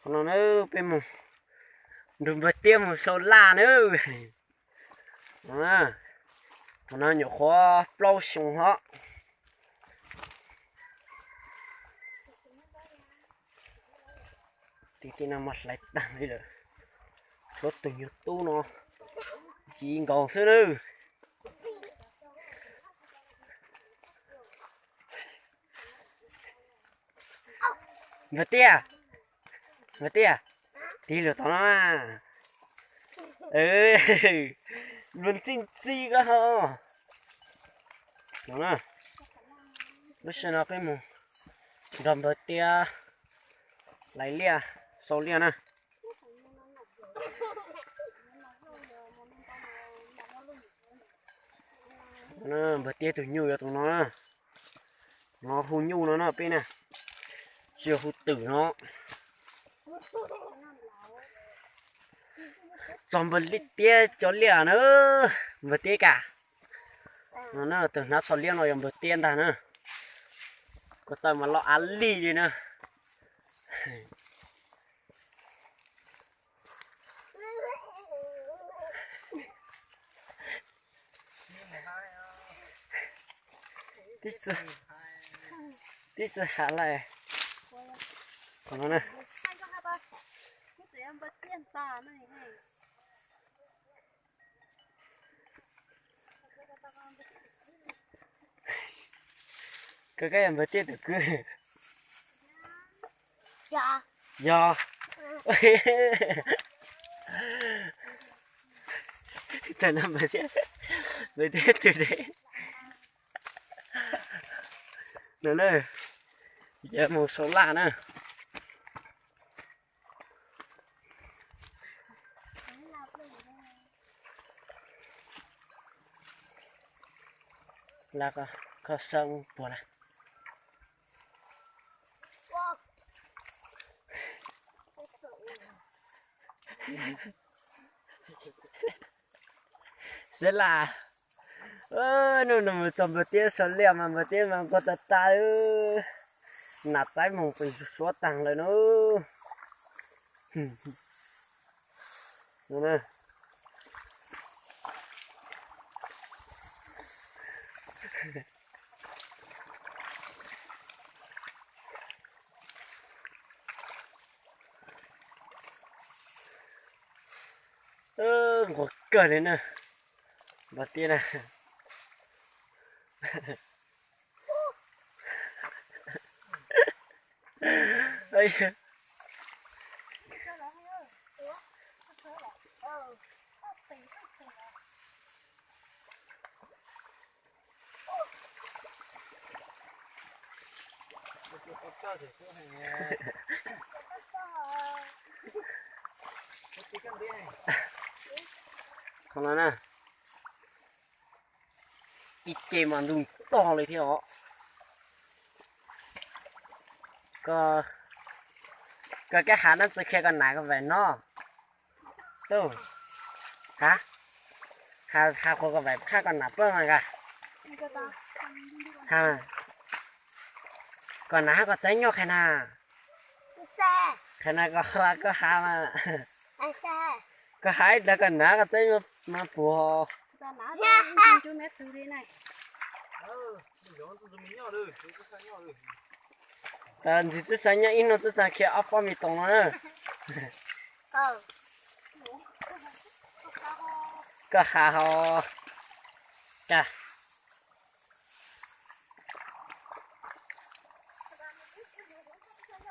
Qhov no na, peb mus nrog npawg Tiab mus sau laj na. Qhov no nyuam qhuav plaub xyoo hov. Tim no mas hlais tag li lawm. Tshuav tus nyuag tub no yig nkaus xwb nawb. Npawg Tiab, npawg Tiab, tig lug tod no. Luag ntxhi ntxhi koj ho. No na, lub sij hawm no peb mus nrog npawg Tiab hlais liaj, sau liaj na. Npawg Tiab tus nyuj yog tus no na. No hu nyuj no na peb na, tsis yog hu twm no. Txog npawg Tiab cov liaj na, npawg Tiab ka. No na, tus hnav tsho liab no yog npawg Tiab ntag na. Ko taw mas loj av lig li na. Tib txwm, tib txwm has lawm. Qhov no na. Koj kab yog npawg Tiab tus kwv. Yog. Tam no npawg Tiab, npawg Tiab tus deb. No na, yog mus sau laj na. Laj koj xawb puag na. Sab laj, nug nug mus txog npawg Tiab sau liaj mas npawg Tiab mas nquag tas tas, nas txaib moog pes suav taag lawm na. Nquag kawg li na, npawg Tiab na. Qhov no na, ib ce mas ntug tog li thiab os. Koj kab has nab tsi qhia koj nam koj vaim no. Tub, ha, has qhuas koj vaim phaj koj nam pab mas ka. Ha, koj nam hab koj txaib nyuj qhia na. Qhia na koj, koj has mas. Koj has ib dlaag koj nam koj txaib nyuj mas puag. Ntsis txwj xav nyob ib nub txwj xav khiav ob pob me toos no na. Koj has hos. Ka,